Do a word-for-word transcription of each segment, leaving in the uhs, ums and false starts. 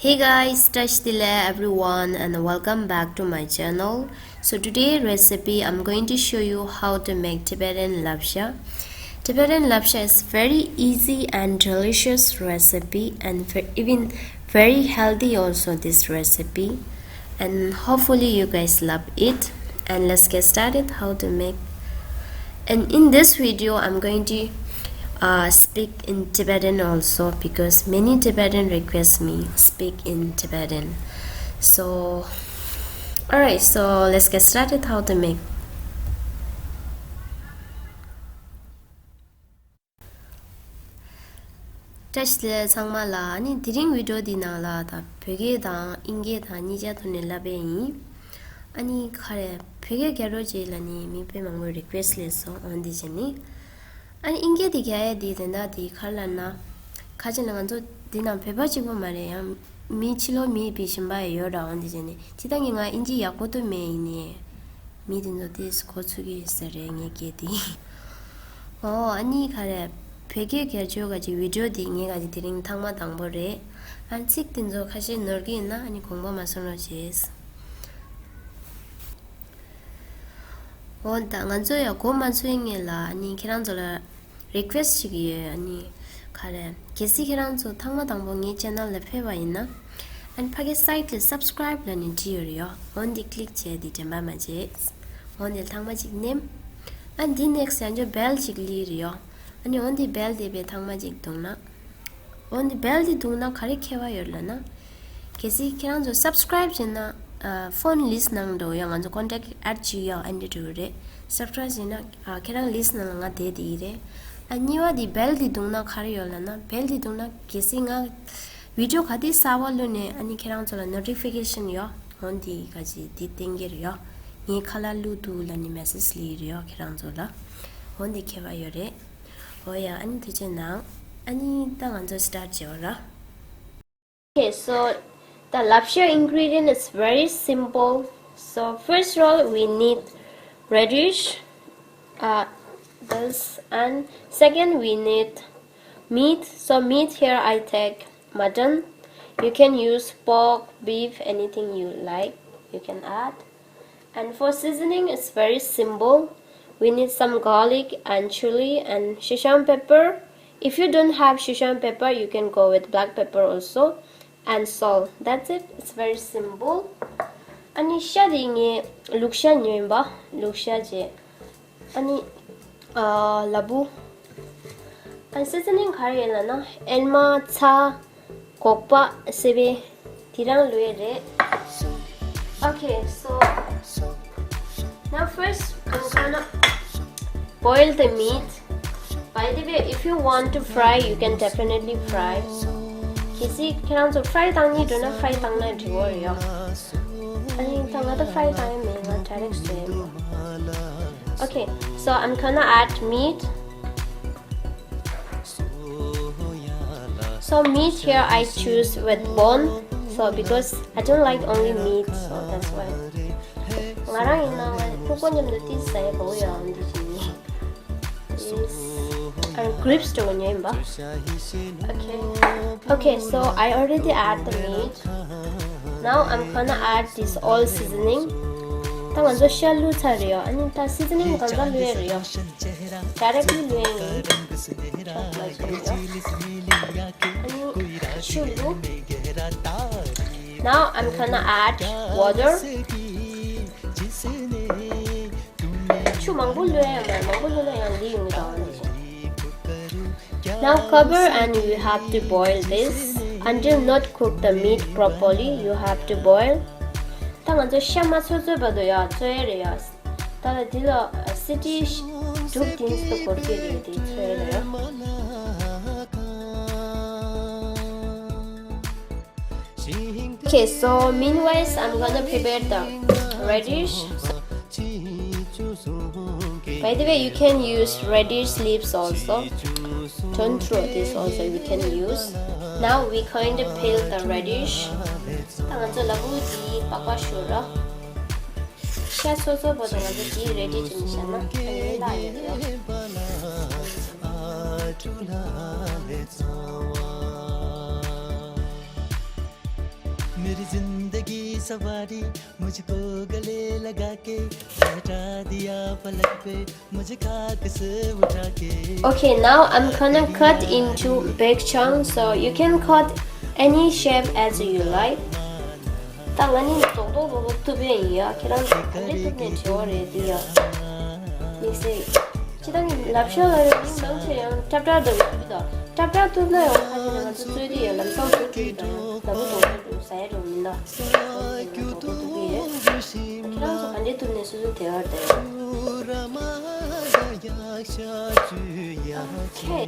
Hey guys, Tashi Delek everyone and welcome back to my channel. So today recipe I'm going to show you how to make Tibetan lapcha. Tibetan lapcha is very easy and delicious recipe and ve- even very healthy also this recipe, and hopefully you guys love it. And let's get started how to make. And in this video I'm going to uh, speak in Tibetan also because many Tibetan request me speak in Tibetan. So alright, so let's get started how to make. བཀྲ་ཤིས་བདེ་ལེགས་ཚང་མ་ལ། ཨ་ནི་དེ་རིང་བི་ཌི་ཡོ་འདི་ནང་ལ་ད་བོད་སྐད་དང་དབྱིན་སྐད་དང་གཉིས་ཆ་ཐོག་ནས་ལབ་པ་ཡིན། ཨ་ནི་ག་རེ་བོད་སྐད་རྒྱག་རོགས་བྱེད་ལབ་ནི་མི་དཔེ་མང་པོས་རི་ཀུ་ཨེ་སི་སླེབས་སོང་། འོ་འདི་བྱས་ནི། ཨ་ནི་དབྱིན་སྐད་འདི་རྒྱག་ཡ་འདི་དེ་འདྲ་འདི་ག་རེ་ལབ་ན། ཁ་ཅིག་ལ་ང་ཚོ་འདི་ནང་བོད་པ་གཅིག་པོ་མ་རེད། ཡང་མི་ཕྱི་ལོགས་མི་བི་གཞན་པ་ཡང་ཡོད་ར། འོ་འདི་བྱས་ནི་ཇི་ལྟར་ངས་ང་དབྱིན་ཇི་ཡག་པོ་ཏོ་མེད་ཡིན་ནི། མི་དེ་ཚོ་ཏིས་གོ་ཚུགས་ཀྱི་ཡོད་ས་རེད་ངའི་སྐད་དེ། ཨོ་ཨ་ནི་ག་རེ། བོད་སྐད་སྒེར་གཅོད་ག་ཅིག་བི་ཌི་ཡོ་དེ་ངས་ག་ཅིག་དེ་རིང་ཐེངས་མ་དང་པོ་རེད། ཨ་ཚིག་དེ་ཚོ་ཁ་ཤས་ནོར་གྱི་ཡིན་ན་ཨ་ནི་དགོངས་པ་མ་ཚོམ་རོགས་བྱེད། ཨོ་ད་ང་ཚོ་ཡང་གོ་མ་ཚོད་ངེས་ལ་ཨ་ནི་ཁྱེད་རང་ཚོ་ལ། རི་ཀུ་ཨེ་སི་ཊི་ཞིག་ཡོད། ཨ་ནི་ག་རེ། གལ་སྲིད་ཁྱེད་རང་ཚོ་ཐེངས་མ་དང་པོ་ངའི་ཆེ་ནལ་ལ་ཕེབས་པ་ཡིན་ན། ཨ་ནི་ཕ་གི་སའིཊ་ལ་སབ་སི་ཀ་རའིབ་ལབ་ནི་བྲིས་ཡོད་རེད་ཡོ། འོ་འདི་ཀི་ལིག་བྱས་ཏེ་དྲན་པ་མ་བརྗེད། འོ་འདི་ཐེངས་མ་གཅིག་མནན། ཨ་ནི་འདི་ནེག་སི་ཊི་ཡང་ཅོ་བེལ་གཅིག་ལི་རེད་ཡོ། ཨ་ནི་འོ་འདི་བེལ་དེ་བས་ཐེངས་མ་གཅིག་བརྡུངས་ན། འོ་འདི་བེལ་དེ་བརྡུངས་ན་ག་རེ་ཁྱད་པར་ཡོད་ལབ་ན། གལ་སྲིད་ཁྱེད་རང་ཚོ་སབ་སི་ཀ་རའིབ་བྱས་ན། ཨ་ཕོན་ལིས་ནང་འགྲོ་ཡང་ང་ཚོ་ཀོན་ཊེག་ཨེཌ་བྱེད་ཡང་ཨ་འདྲ་འགྲོ་གི་རེད། སབ་སི་ཀ་རའིབ་བྱས་ན་ཨ་ཁྱེད་རང་ལིས་ནང་ལ་ང་བསྡད་དེ་ཡི་རེད། ཨ་གཉིས་པ་དེ་བེལ་དེ་བརྡུངས་ན་ག་རེ་ཡོད་ལབ་ན། བེལ་དེ་བརྡུངས་ན་གལ་སྲིད་ང་བི་ཌི་ཡོ་ག་དུས་གསར་པ་བླུགས་ནས་ཨ་ནི་ཁྱེད་རང་ཚོ་ལ་ནོ་ཊི་ཕི་ཀེ་ཤན་ཡོད། འོ་འདི་ག་ཅིག་འདི་བསྟན་གྱི་རེད་ཡོ། ངས་ཁ་ལག་བླུགས་འདུག་ལབ་ནི་མེ་སེཇ་སླེབས་ཀྱི་རེད་ཡོ་ཁྱེད་རང་ཚོ་ལ། འོ་འདི་ཁྱད་པར་ཡོད་རེད། འོ་ཡ་ཨ་ནི་དེ་བྱས་ན། ཨ་ནི་ད་ང་ཚོ་སི་ཊར་ཊི་བྱེད་འོ་ར། Okay, so the lapcha ingredient is very simple. So first of all, we need radish, uh, this, and second we need meat. So meat here I take mutton. You can use pork, beef, anything you like. You can add. And for seasoning, it's very simple. We need some garlic and chili and Sichuan pepper. If you don't have Sichuan pepper, you can go with black pepper also. And salt. That's it. It's very simple. ཨ་ནི་ཤ་དེ་ངས་ལུག་ཤ་ཉོས་ཡིན་པ། ལུག་ཤ་བྱས། ཨ་ནི་ཨ་ལ་ཕུག་ཨ་ནི་སི་ཛ་ནིང་ག་རེ་ཡིན་ལབ་ན་ཨེ་མ་ཚྭ། སྒོག་པ། སི་པན། དེ་རང་ལོས་རེད། Okay, so now first I'm gonna boil the meat. By the way, if you want to fry, you can definitely fry. གལ་སྲིད་ཁྱེད་རང་ཚོ་ཕ་རའི་བཏང་སྙིང་འདོད་ན་ཕ་རའི་བཏང་ན་འགྲིག་གི་རེད་ཡ། ཨ་ནི་ད་ང་ད་ཕ་རའི་བཏང་ཡ་མེད། ང་ཌའི་རེག་བཟོས་ཡིན། Okay, so I'm gonna add meat. So meat here I choose with bone. So because I don't like only meat, so that's why. ང་རང་ཡིན་ན་ང་ཕྲུ་གུ་མཉམ་དུ་ཏིས་ཟ་ཡ་བོ་ཡོད་འདི་བྱས་ནས། Yes. And grapes འདྲ་བོ་ཉོས་ཡིན་པ། Okay. Okay, so I already add the meat. Now I'm gonna add this all seasoning. ད་ང་ཚོ་ཤ་བླུགས་ཚར་རེད་ཡ། ཨ་ནི་ད་སི་ཛ་ནིང་གང་ག་བླུགས་ཡ་རེད་ཡ། ཌའི་རེག་ལི་བླུགས་ཡ་ཡིན། ཨ་ནི་ཆུ་བླུགས། Now I'm gonna add water. ཆུ་མང་པོ་བླུགས་ཡ་མ་རེད། མང་པོ་བླུགས་ན་ཡང་ལི་ཡོང་གི་འདུག་འདི་བཞིན། Now cover and you have to boil this until not cook the meat properly. You have to boil. ད་ང་ཚོ་ཤ་མ་ཚོས་ཚོས་བར་དུ་ཡ་ཚོས་ཡ་རེད་ཡ། ད་ལ་འདི་ལ་སི་ཊི་དྲུག་བདུན་ཙམ་འགོར་གྱི་རེད། དེ་ཚོས་ཡ་རེད་ཡ། Okay, so meanwhile, I'm gonna prepare the radish. By the way, you can use radish leaves also. Don't throw this also, you can use. Now we're going to peel the radish. ད་ང་ཚོ་ལ་ཕུག་འདི་པགས་པ་བཤུ་ར། ཤ་སོ་སོ་བར་དུ་ང་ཚོ་འདི་རེ་ཌི་བྱས་ནས་བཞག་ན་ཨ་ནི་ལྷག་ཡོད་རེད། मेरी जिंदगी सवारी मुझको गले लगा के बैठा दिया पलक पे मुझे खाक से उठा के। Okay, now I'm gonna cut into big chunks, so you can cut any shape as you like. ད་ང་ནི་རྡོག་རྡོག་རྡོག་རྡོག་གཏུབ་ཡ་ཡིན་ཡ། ཁྱེད་རང་ཚོ་ག་འདྲས་གཏུབ་ནས་བྲེལ་བ་རེད་འདི་ཡ། དམིགས་བསལ་སྤྱིར་བཏང་གི་ལབ་ཤ་ལ་རེད། མི་མང་ཆེ་ཡང་ཀྲབ་ཀྲབ་འདྲ་བོ་གཏུབ་ཀྱི་འདུག་ཀྲབ་ཀྲབ་གཏུབ་ན་ཡང་ཁ་ཤས་ནས་ང་ཚོ་རྩོད་དུས་ཡ་ལམ་སང་རྡོག་རྡོག་འདྲ་བོ་རྡོག་རྡོག་འདྲ་བོ་ཟ་ཡ་འདྲ་བོ་མིན་ན། རྡོག་རྡོག་གཏུབ་ཀྱི་ཡོད། ཁྱེད་རང་ཚོ་ག་འདྲས་གཏུབ་ནས་སོ་སོའི་དེ་བར་དེ། Okay.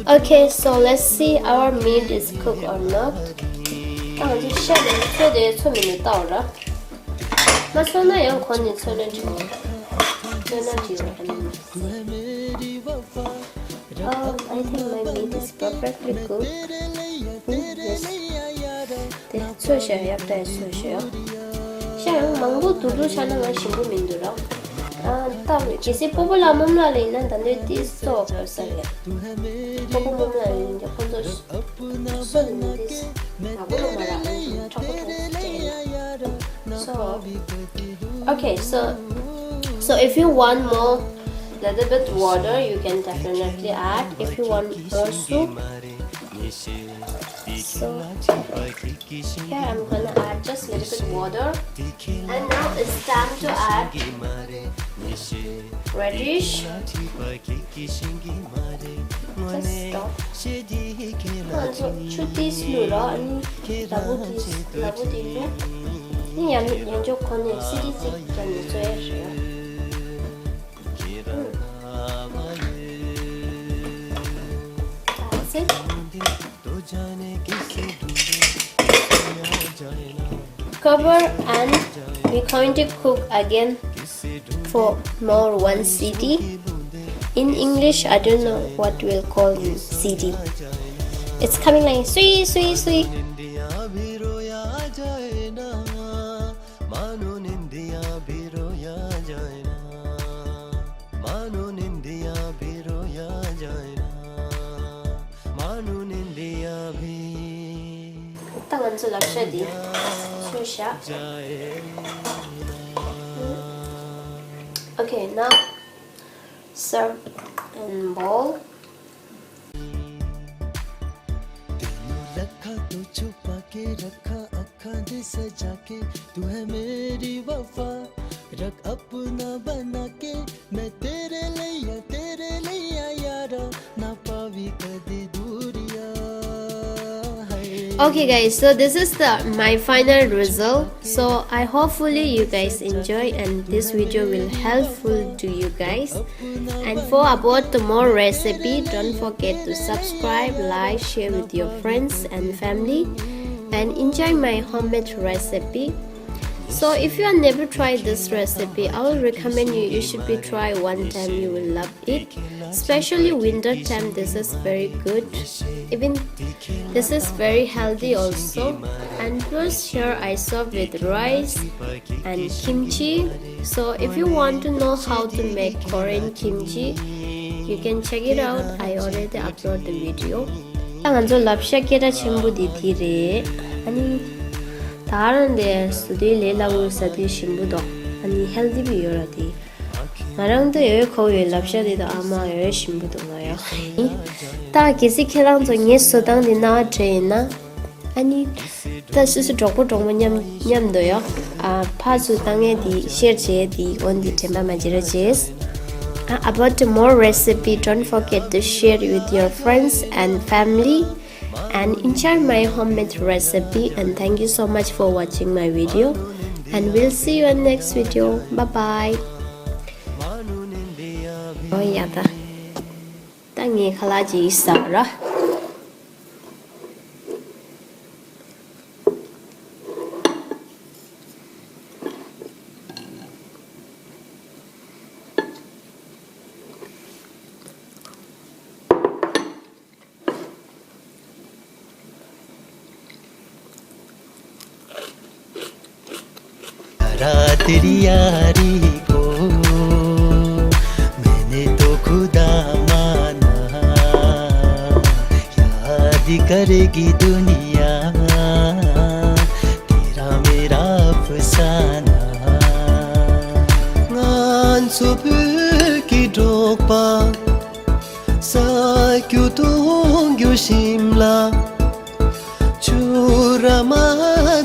Okay, so let's see our meat is cooked or not. ད་ང་ཚོ་ཤ་ནས་ཚོས་དེ་ཚོ་མི་ནས་བལྟའོ་ར། མ་ཚོས་ན་ཡང་གོ་ནས་ཚོས་ན་འགྲིག་གོ། ཚོས་ན་འགྲིག་གོ། Oh, I think my meat is perfectly cooked. Hmm, yes. དེ་ཚོས་ཤ་ཡག་ཏུ་ཚོས་ཤ་ཡོ། ཤ་ཡང་མང་པོ་དུར་དུར་ཆགས་ན་ང་ཞིམ་པོ་མི་འདུག་ར། ཨ་ད་གལ་སྲིད་སྤོ་བོ་ལ་མོམ་ལ་ལ་ཡིན་ན་ད་འདོད་དེ་གཙོ་བོ་ཕོད་ས་རེད། སྤོ་བོ་མོམ་ལ་ཡིན་ཀྱང་ཁོ་ཚོ་སོ་ནི་དེ་ནག་པོ་རུ་མ་རག་ཁྲག་པོ་ཁྲག་ཅན། So, okay, so, so if you want more, little bit water, you can definitely add. If you want more soup, so here I'm gonna add just little bit water. And now it's time to add radish. Just stop. ང་ཚོ་ཆུ་ཏིས་བླུགས་ར། ཨ་ནི་ལ་བུ་ཏིས་ལ་བུ་ཏིས་བླུགས། ནི་ཡང་ཡང་འཇོག་ཁོ་ནས་སི་ཏི་ཅིག་ཀྱང་ནི་བཙོས་ཡ་རེད། That's it. Cover and we're going to cook again for more one siti. In English, I don't know what we'll call siti. It's coming like sui, sui, sui. ད་ང་ཚོ་ལབ་ཤ་འདི་ཚོས་བཞག Okay, now serve in bowl. Okay guys, so this is the my final result. So I hopefully you guys enjoy and this video will helpful to you guys. And for about the more recipe, don't forget to subscribe, like, share with your friends and family, and enjoy my homemade recipe. So if you have never tried this recipe, I will recommend you, you should be try one time, you will love it. Especially winter time, this is very good. Even this is very healthy also. And plus here I serve with rice and kimchi. So if you want to know how to make Korean kimchi, you can check it out. I already upload the video. ད་ང་ཚོ་ལབ་ཤ་སྐད་གྲགས་ཆེན་པོ་འདི་འདི་རེད། ཨ་ནི་ད་རང་དེ་བཟོ་དུས་ལས་སླ་བོ་ཟ་དུས་ཞིམ་པོ་འདུག་ཨ་ནི་ཧེལ་དི་བི་ཡོད་ར་དེ། ང་རང་ད་ཡོད་ཁོ་ཡོད་ལབ་ཤ་དེ་དང་ཨ་མ་ཡོད་ཞིམ་པོ་འདུག་ང་ཡང་། ད་གལ་སྲིད་ཁྱེད་རང་ཚོ་ངའི་བཟོ་སྟངས་འདི་རྣ་བ་འདྲེན་ཡིན་ན། ཨ་ནི། ད་སོ་སོ་གྲོགས་པོ་གྲོགས་མོ་མཉམ་མཉམ་དུ་ཡོད། ཨ་ཕར་ཚུར་བཏང་ཡས་དེ་ཤེར་བྱས་དེ་འོན་ཏེ་དྲན་པ་མ་བརྗེད་རོགས་བྱས། Uh, about the more recipe, don't forget to share with your friends and family and enjoy my homemade recipe. And thank you so much for watching my video. And we'll see you in next video. Bye bye. Oh yeah, ད་ད་ངས་ཁ་ལག་ཅིག་ཟ་ར། तेरी यारी को मैंने तो खुदा मान རེ་གི་དུ་ནི་ཡ། དེ་ར་མེ་ར་ཕུ་ས་ན། ང་ཚོ་བོད་ཀྱི་འབྲོག་པ། ས་རྒྱུ་གཏོང་རྒྱུ་ཞིམ་ལ། ཆུ་ར་མ་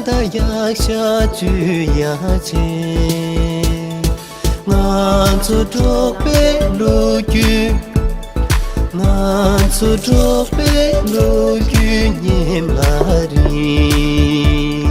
ད་ཡག་ཤ་བཅུ་ཡ་ཆེ། ང་ཚོ་འབྲོག་པའི་ལོ་རྒྱུས། ང་ཚོ་འབྲོག་པའི་ལོ་རྒྱུས་ཉིམ་ལ་རིང་